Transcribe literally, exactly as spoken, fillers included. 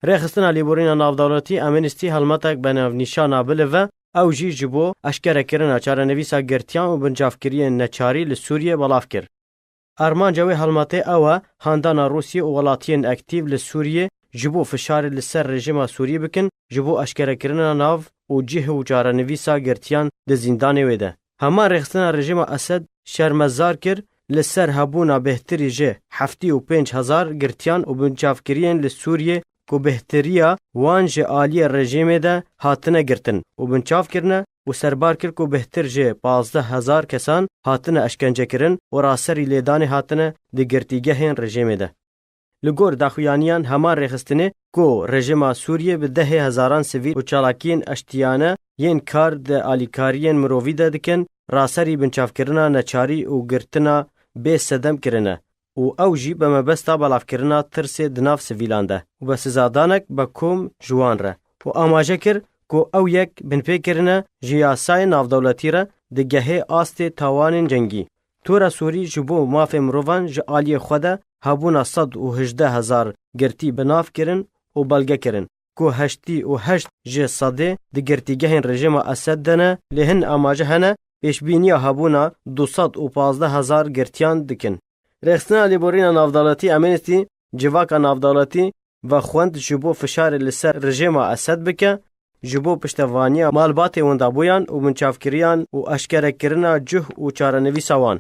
Rêxistina Lêborîna Navdewletî Amnesty helmetek bi navnîşana bilive, ew jî ji bo eşkerekirina çarenivîsa girtiyan û bincavkiriyên neçarî li Sûriyê belav kir. Armanca wê helmetê ew e, handana Rûsya û welatiyên aktîf li Sûriyê ji bo fişarê li ser rejîma Sûriyê bikin, ji bo eşkerekirina nav û cih û çarenivîsa girtiyan di zîndanê wê de. Hema rêxistina rejîma Esed şermezar kir, li ser hebûna bêhtirî ji heftê û pênc hezar girtiyan û binçavkiriyên li Sûriyê ku bêhtiriya wan ji aliyê rejîmê de hatine girtin û binçav kirine û serbar kir ku bêhtir ji pazdeh hezar kesan hatine eşkencekirin û raserî lêdanê hatine di girtîgehên rejîmê de. Li gor daxuyaniyan heman rêxistinê ku rejîma Sûriyê bi dehê hezaran sivîl û çalakiyên eştiyane yên kar di alîkariyên mirovî de dikin, raserî binçavkirina neçarî û girtina bê sedem kirine û ew jî bi mebesta belavkirina tirsê di nav sivîlan de û bi sizadanek bi kom ji wan re û amaje kir ku ew yek binpê kirine ji yasayên navdewletî re digehê astê tawanên cengî. Tora Sûrî ji bo mafê mirovan ji aliyê xwe de hebûna sed û hejdeh hezar girtî bi nav kirin û belge kirin ku heştê û heşt ji sedê di girtîgehên rejîma Esed de ne, lê hin amaje hene pêşbîniya hebûna du sed û pazdeh hezar girtiyan dikin. Rêxistina Lêborîna Navdewletî Amnesty civaka navdewletî vexwend ji bo fişarê li ser rejîma Esed bike, ji bo piştevaniya malbatê wendabûyan û binçavkiriyan û eşkerekirina cih û çarenivîsa wan.